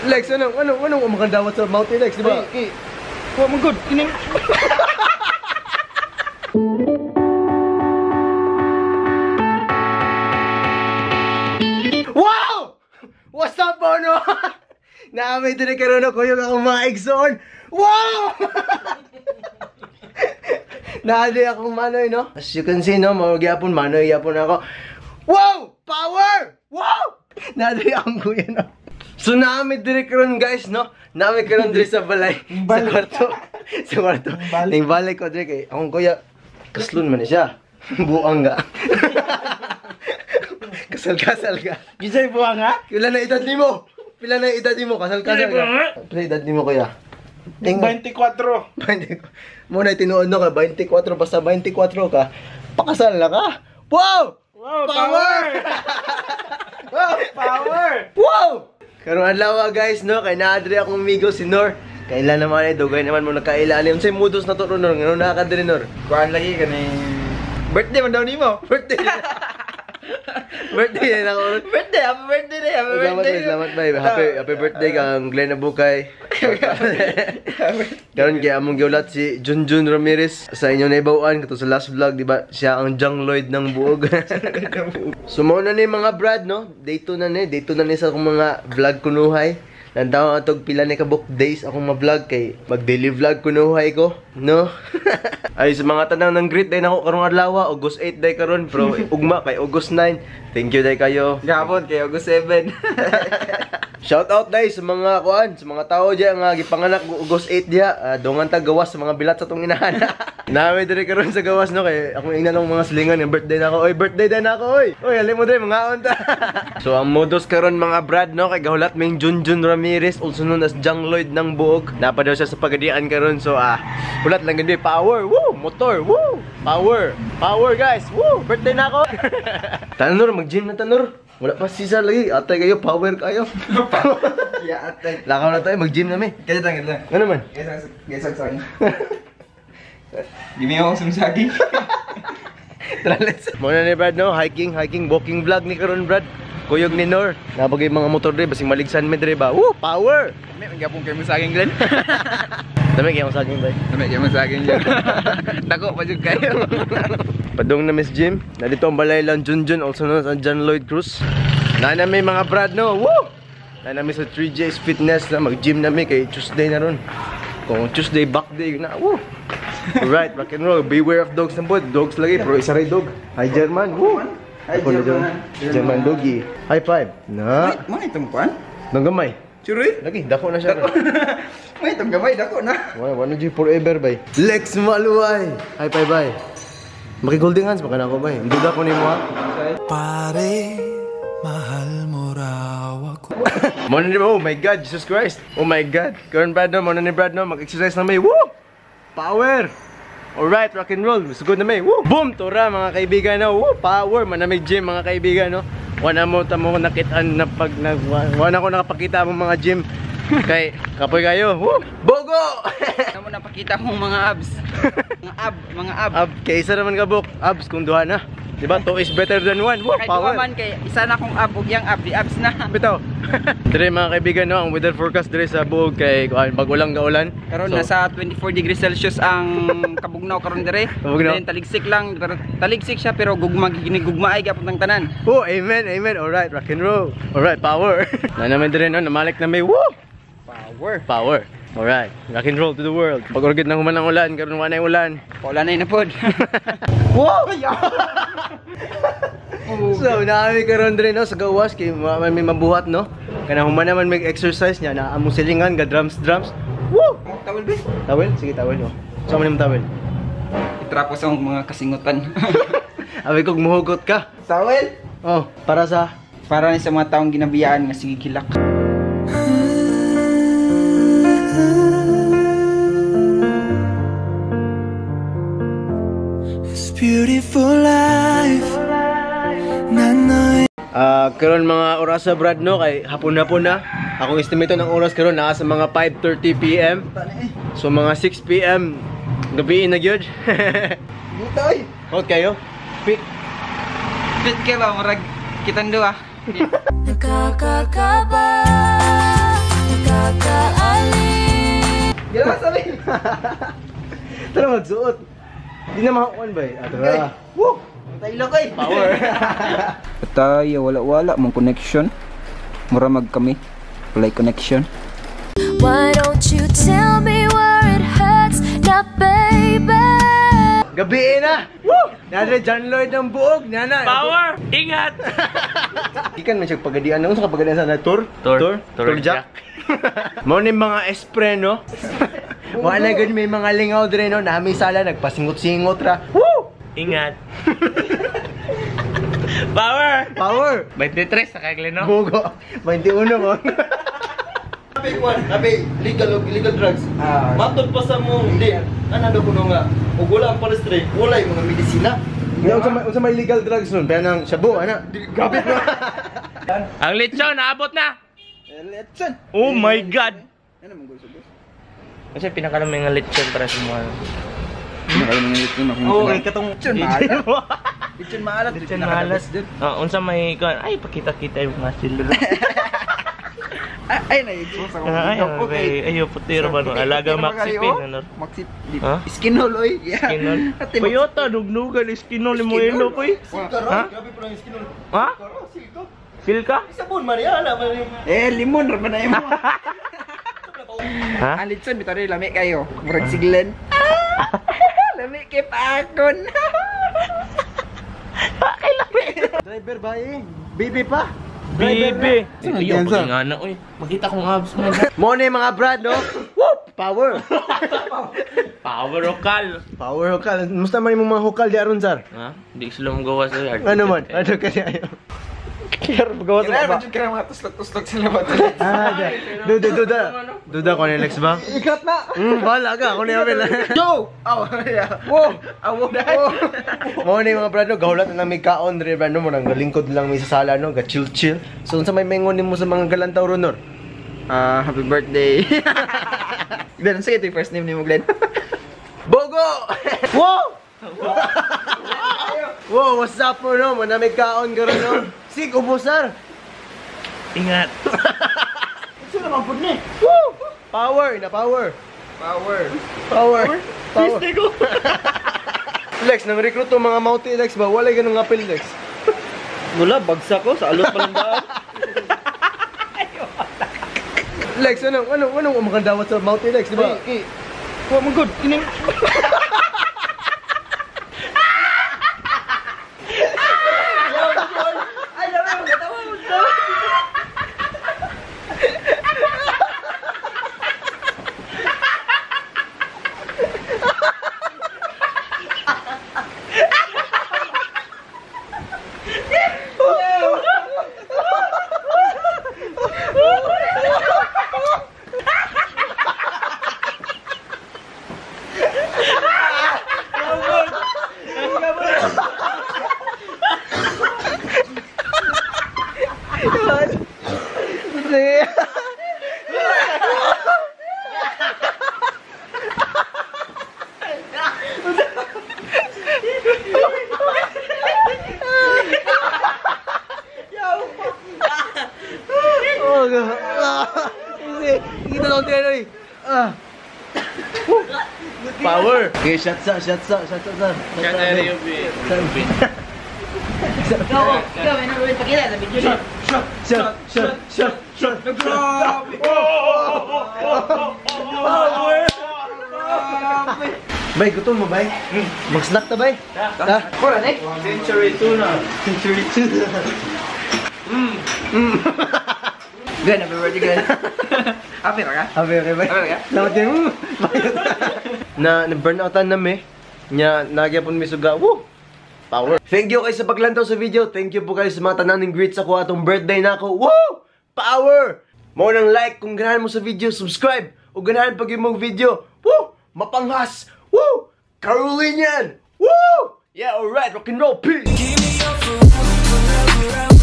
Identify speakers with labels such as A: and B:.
A: Lex, anong makandawat sa Mount Lex, di ba?
B: Ay, wa man good. Kining
A: Wow! What's up, Bono? Naamay din karon ko yung akong mga igsoon. Wow! Naadi akong manoy, no? As you can see, no, mao gyapon manoy gyapon ako. Wow! Power! Wow! Naadi akong kuya, no? So naamay diri karon, guys, no? Naamay karon diri sa balay, sa kwarto. Sa kwarto. Ning balay ko diri kay akong kuya kaslon man ni siya. Buang ga. Kasal-kasal ka.
B: Gisay buang ha?
A: Pila na edad nimo? Pila na edad nimo? Kasal-kasal ka. Pila edad nimo, kuya?
B: 24.
A: 24. Mo na tinuod no ka 24, basta 24 ka, pakasal na ka. Wow!
B: Wow,
A: power!
B: Wow, power!
A: Wow! Karon adlaw guys, no, kay naadri akong amigo si Nor. Kailan naman ay dugay naman mo nakaila alim say mudos na to Nor, ngano na ka diri Nor?
B: Kuan lagi kani birthday man daw nimo.
A: Birthday. Birthday na ako.
B: Birthday, happy birthday day, happy
A: Salamat
B: birthday.
A: bay, salamat bay. Happy birthday kang Glenn Abukay. Karon kay among giulat si Junjun Ramirez sa inyong naibaw-an kato sa last vlog, di ba? Siya ang Jang Lloyd ng buog. So mao na ni mga brad, no? Day 2 na ni, day 2 na ni sa akong mga vlog kunuhay. Nandaw atog pila ni kabuk days akong ma-vlog kay mag daily vlog kunuhay ko, no? Ay sa mga tanang ng greet day nako karong adlaw, August 8 day karon, pero ugma kay August 9. Thank you day kayo.
B: Gapon kay August 7.
A: Shout out day sa mga kuan, sa mga tao diya nga gipanganak August 8 diha, dungan ta gawas sa mga bilat sa tong inahan. Nami diri karon sa gawas, no, kay akong ingnan ng mga silingan nga birthday na ako. Oy, birthday day na ako, oy. Oy, alin mo diri mangaon ta. So ang modus karon mga brad, no, kay gahulat ming Junjun Ramirez, also known as Jang Lloyd ng buog. Napa daw siya sa pagadian karon, so hulat lang gid power. Woo, motor. Woo, power. Power guys. Woo, birthday na ako. Tanor, mag-gym na tanor. Wala pa sisa lagi. Atay kayo, power kayo.
B: Ya atay.
A: Lakaw na tayo, mag-gym na mi.
B: Kaya tanggal lang.
A: Ano man?
B: Gesang saging. Give me ako some saging.
A: Tara, let's. Muna ni Brad, no? Hiking, hiking, walking vlog ni karon Brad. Kuyog ni Nor. Napagay mga motor dre, basing maligsan mi dre ba. Woo, power!
B: May magyapon kayo mo saging, Glenn.
A: Dami kayo mo saging, bay.
B: Dami kayo mo saging, Glenn. Dako pa jud kayo.
A: Padung na Miss Jim. Nandito ang balay lang Junjun, also known as John Lloyd Cruz. Na may mga brad, no? Woo! Na namin sa 3J's Fitness na mag-gym nami kay Tuesday na ron. Kung Tuesday back day na. Woo! Alright, rock and roll. Beware of dogs na pod. Dogs lagi, pero isa rin dog. Hi German. Woo!
B: Hi German.
A: German doggy. High five. Na.
B: Mo na itong kuan?
A: Nang gamay.
B: Churoy?
A: Lagi, dako na siya.
B: Mo itong gamay, dako na.
A: Wala na forever bay. Lex Maluay. High five bay. Maki-holding hands baka na ako bay. Duda ko nimo ha.
C: Pare, mahal mo raw ako.
A: Mo na ni, oh my God, Jesus Christ. Oh my God. Karon Brad, no, mo na ni Brad, no, mag-exercise na may. Woo! Power! Alright, rock and roll. Sugod na may. Woo! Boom! Tura mga kaibigan, no. Woo! Power! Manamig gym mga kaibigan, no. Wala mo tamo nakitaan na pag nag wala ko nakapakita mo mga gym. Kay kapoy kayo. Woo! Bogo!
B: Ano mo napakita mong mga abs? Mga ab, mga ab.
A: Ab, kay isa naman ka buk. Abs kung duha na. Diba? 2 is better than 1. Woo,
B: Kay
A: power.
B: duha man kay isa na kong ab ug yang ab, di abs na.
A: Bitaw. Dire mga kaibigan, no, ang weather forecast dire sa buog kay kuan pag-ulang gaulan.
B: Karon
A: So,
B: nasa 24 degrees Celsius ang kabugnaw karon dire.
A: Kabugnaw.
B: Then taligsik lang, pero taligsik siya pero gugma ginigugma ay gapon tang tanan.
A: Oh, amen, amen. Alright, rock and roll. Alright, power. Na naman dire no, namalik na may woo.
B: Power.
A: Power. Alright, rock and roll to the world. Pag urgit nang human ang ulan, karon wa na yung ulan.
B: Wala na pod.
A: Wow! So, naami karon dire no sa gawas kay may mabuhat, no. Kana human naman mag-exercise niya na among silingan ga drums drums. Woo!
B: Tawel be.
A: Tawel? Sige, tawel no. Sa man tawel?
B: Itrapo sa mga kasingutan.
A: Abi kog muhugot ka.
B: Tawel.
A: Oh, para sa
B: para ni sa mga taong ginabiyaan nga sige gilak.
C: This beautiful life 난 너의
A: Karon mga orasa Brad, no, kay hapon-hapon na. Akong estimate ng oras karon naa sa mga 5:30 PM. So mga 6 PM gabi na gyud.
B: Butoy.
A: Hot kayo? Fit.
B: Fit kay ba murag kitang duha.
D: Nakakakaba.
A: Tara magsuot. Di na makakuan ba eh. Ato na. Woo!
B: Tayo ko eh.
A: Power.
B: Tayo wala-wala mong connection. Mura mag kami. Walay connection.
D: Why don't you tell me where it hurts now, baby?
A: Gabi na! Woo! Nandre John Lloyd ng buog, nana.
E: Power! Ingat!
A: Ikan man siya pagadian. Ano sa pagadian sa na tour?
E: Tour.
A: Tour,
E: Tour
A: Jack. Mo ni mga espre no. Wala gud may mga lingaw dire no. Nami sala nagpasingot-singot ra. Woo!
E: Ingat! Power!
A: Power.
E: 23 sa kay Glenn, no?
A: Bugo. 21 mo.
F: Abi, legal og illegal drugs. Matod pa sa mo, hindi. Ano daw kuno nga? Ug wala ang forestry, wala yung mga medisina.
A: Hindi unsa may legal drugs nun? Kaya nang shabu ana. Grabe no.
E: Ang lechon, naabot na!
B: Lechon.
E: Oh my God!
B: Ano mong gusto boss?
E: Kasi pinakalamay nga lechon para sa mga...
B: Pinakalamay nga lechon ako.
E: Oo, kay katong...
B: Lechon maalat. Lechon maalat.
E: Lechon maalat. Oh, unsa may ay pakita-kita yung mga silver.
B: Ay, na-expose ako.
E: Ay, okay. Ayo, putiro ba no? Alaga maxipin, ano?
B: Maxip.
E: Ha?
B: Skinol, oy. Yeah.
E: Skinol. Payota, nugnugan, skinol mo ilo, koy. Ha?
F: Grabe pa lang skinol.
E: Ha?
F: Karo, silko.
E: Silka?
F: Sabon man yan, ana man.
B: Eh, limon ra man na imo.
E: Ha?
B: Ang litson bitaw rin lami kayo. Murag siglan. Lami kay paakon.
A: Driver ba eh? Bibi pa?
E: Bibi.
A: Ayaw,
E: Ayaw, nga na, oy. Makita kong abs mo.
A: Mo ni mga brad no. Woo! Power.
E: Power okal.
A: Power hukal. Musta man imong mga hukal di aron sir?
E: Ha? Di sila magawa sa yard.
A: Ano man? Ano kasi ayo? Kaya gawa sa
B: Kaya
A: baba.
B: man jud mga tuslok-tuslok sila ba?
A: Ah, duda, duda. Duda ko ni Lex ba?
B: Ikat na.
A: Bahala ka. Ako ni Abel.
B: Go! Oh, yeah. Wow! Awo na.
A: Mo ni mga brad no, gahulat na may kaon dre brad no, mo nang galingkod lang mi sa sala no, ga chill chill. So unsa may mengon nimo sa mga galantaw ron nor?
B: Ah, happy birthday. Glenn, sige ito yung first name ni mo, Glenn.
A: Bogo! Wow! Wow, what's up mo no? Mo na may kaon karon no. Sig ubos sir.
E: Ingat.
A: Sino man pud ni? Woo! Power, na power.
B: Power.
A: Power. Power. Lex, nang recruit tong mga Mauti Lex ba? Walay ganung apel Lex.
F: Wala, bagsak ko sa alot pa lang daan.
A: Lex, anong anong anong makandawat sa Mauti Lex, di ba?
F: Ay, wa man good. Kining
A: Oh, God. Kasi, kita lang tayo eh. Ah. Power. Okay, shot sa, shot sa, shot sa, sir.
E: Shot sa
A: Shot, shot, shot, shot, shot.
B: Grabe!
A: Power! Bay, gutom mo, bay? Mag-snack ta, bay? Ta?
B: Kura, eh?
E: Century tuna.
A: Century tuna.
B: Glenn, happy birthday, Glenn. Happy ra ka?
A: Happy, okay, bay?
B: Happy ra ka?
A: Salamat din. Na, na-burnoutan na mi. Nya, nagyapon mi suga. Woo! Power. Thank you kayo sa paglantaw sa video. Thank you po kayo sa mga tanan ng greets ako atong birthday na ako. Woo! Power! Mo nang like kung ganahan mo sa video, subscribe. O ganahan pag imong video. Woo! Mapanghas! Woo! Carolinian! Woo! Yeah, alright, rock and roll. Peace!
C: Give me your forever, forever.